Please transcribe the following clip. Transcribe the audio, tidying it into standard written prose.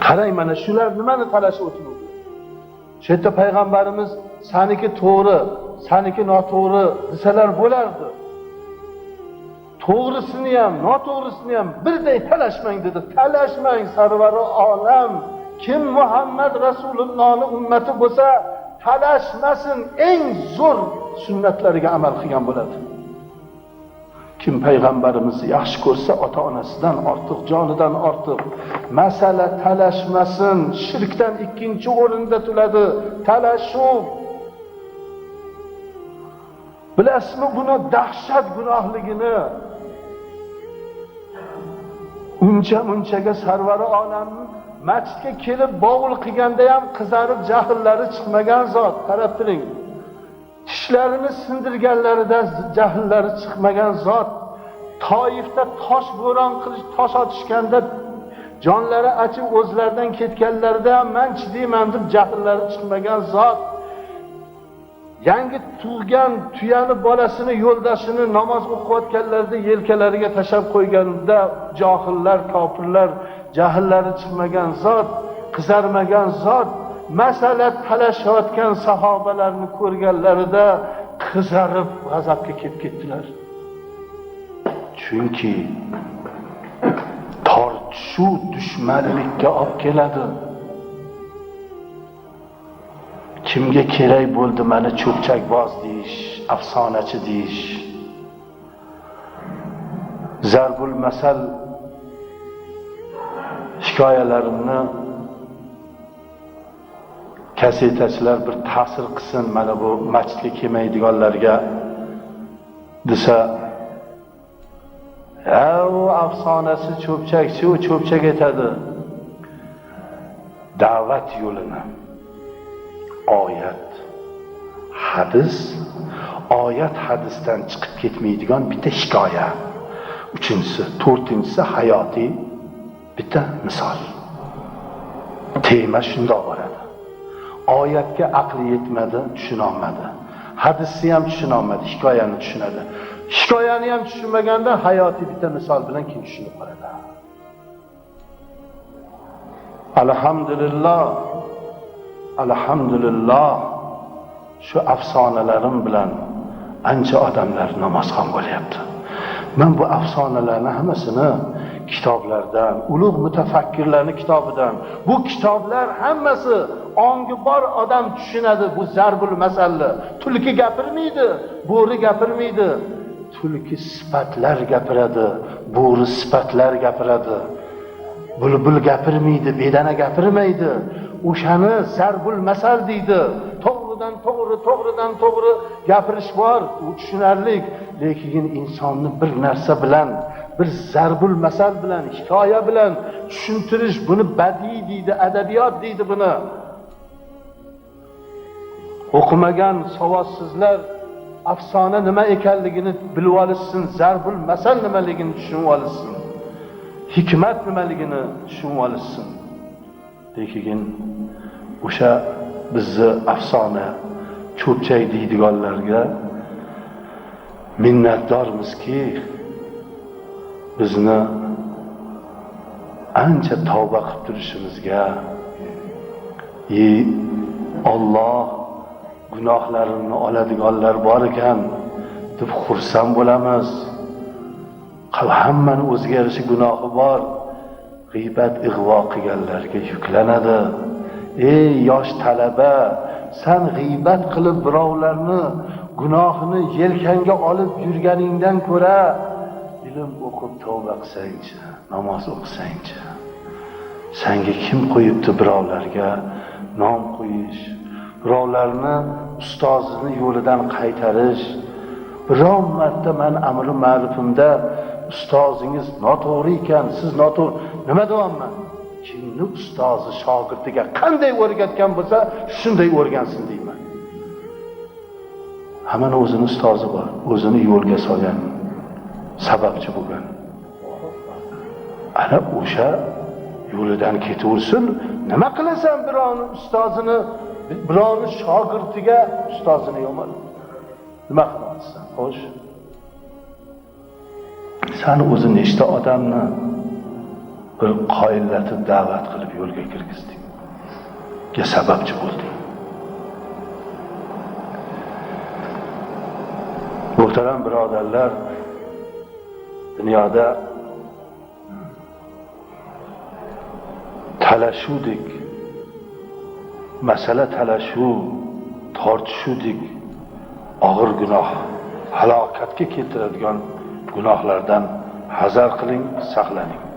Qarang, mana shular nimani talashib o'tirdi. Shu yerda payg'ambarimiz saniki to'g'ri, saniki noto'g'ri desalar bo'lardi. To'g'risini ham, noto'g'risini ham birday talashmang dedi. Talashmang sarvari olam. Kim Muhammad Rasulullohning ummati bo'lsa, talashmasin, eng zo'r sunnatlariga amal qilgan bo'ladi. Kim payg'ambarimizni yaxshi ko'rsa, ota-onasidan ortiq, jonidan ortiq masala talashmasin, shirkdan ikkinchi o'rinda turadi talashuv. Bilasizmi buni dahshat gunohligini? Uncha munchaga sarvari olamni masjidga kelib bovul qilganda ham qizarib jahllari chiqmagan zot, qarab turing. Tishlarini sindirganlarida jahllari chiqmagan zot, Toifda tosh bo'ron qilish, tosh otishganda jonlari achib o'zlaridan ketganlarida ham men chidayman deb jahllari chiqmagan zot, yangi tug'gan tuyani bolasini, yo'ldoshini namoz o'qiyotganlarida yelkalariga tashlab qo'yganida johillar, kofirlar jahllari chiqmagan zot, qizarmagan zot, masala talashayotgan sahobalarni ko'rganlarida qizarib g'azabga kelib ketdilar. Chunki tortishuv dushmanlikka olib keladi. Kimga kerak bo'ldi meni cho'pchakboz deyish, afsonachi deyish? Zarbul masal hikoyalarimni kasetachilar bir ta'sir qilsin mana bu masjidga kelmaydiganlarga desa, u afsonasi cho'pchakchi, u cho'pchak aytadi. Da'vat yo'lini oyat, hadis, oyat hadisdan chiqib ketmaydigan bitta hikoya. Uchinchisi, to'rtinchisi hayotiy bitta misol. Tema shundoq boradi. Oyatga aqli yetmadi, tushuna olmadi. Hadisni ham tushuna olmadi, hikoyani tushunadi. Hikoyani ham tushunmaganda hayotiy bitta misol bilan keyin tushunib qoladi. Alhamdulillah, alhamdulillah, shu afsonalarim bilan ancha odamlar namozxon bo'lyapti. Men bu afsonalarni hammasini kitoblardan, ulug' mutafakkirlarning kitobidan, bu kitoblar hammasi ongi bor odam tushunadi bu zarbul masalni. Tulki gapirmaydi, bo'ri gapirmaydi. Tulki sifatlar gapiradi, bo'ri sifatlar gapiradi. Bulbul gapirmaydi, bedana gapirmaydi. O'shani zarbul masal deydi. To'g'ridan to'g'ri, to'g'ridan to'g'ri gapirish bor, u tushunarli, lekin insonni bir narsa bilan, bir zarbul masal bilan, hikoya bilan tushuntirish, buni badiiy deydi, adabiyot deydi buni. O'qimagan savodsizlar afsona nima ekanligini bilib olishsin, zarbul masal nimaligini tushunib olishsin, hikmat nimaligini tushunib olishsin. Lekin o'sha bizni afsona cho'pchak deydiganlarga minnatdormizki, bizni ancha tavba qilib turishimizga, Alloh gunohlarimni oladiganlar bor ekan deb xursand bo'lamiz. Hammani o'ziga yarasha gunohi bor. G'iybat, ig'vo qilganlarga yuklanadi. Ey yosh talaba, sen g'iybat qilib birovlarni gunohini yelkangga olib yurganingdan ko'ra ilm o'qib tavba qilsangchi, namoz o'qisangchi. Senga kim qo'yibdi birovlarga nom qo'yish, birovlarni ustozini yo'lidan qaytarish? Biron marta men amri ma'rufimda ustozingiz noto'g'ri ekan, siz noto'g'ri, nima deyapman? Kimni ustozi shogirdiga qanday o'rgatgan bo'lsa, shunday o'rgansin deyman. Hammani o'zini ustozi bor, o'zini yo'lga solgan, sababchi bo'lgan. Ana o'sha yo'lidan ketaversin. Nima qilasan birovni ustozini, birovni shogirdiga ustozini yomon nima qilyapsan? Xo'sh, san o'zi nechta odamni bir qoyillatib da'vat qilib yo'lga kirgizding. Ga sababchi bo'lding. Muhtaram birodarlar, dunyoda talashuvdik, masala talashuv, tortishuvdik og'ir gunoh, halokatga keltiradigan gunohlardan hazar qiling, saqlaning.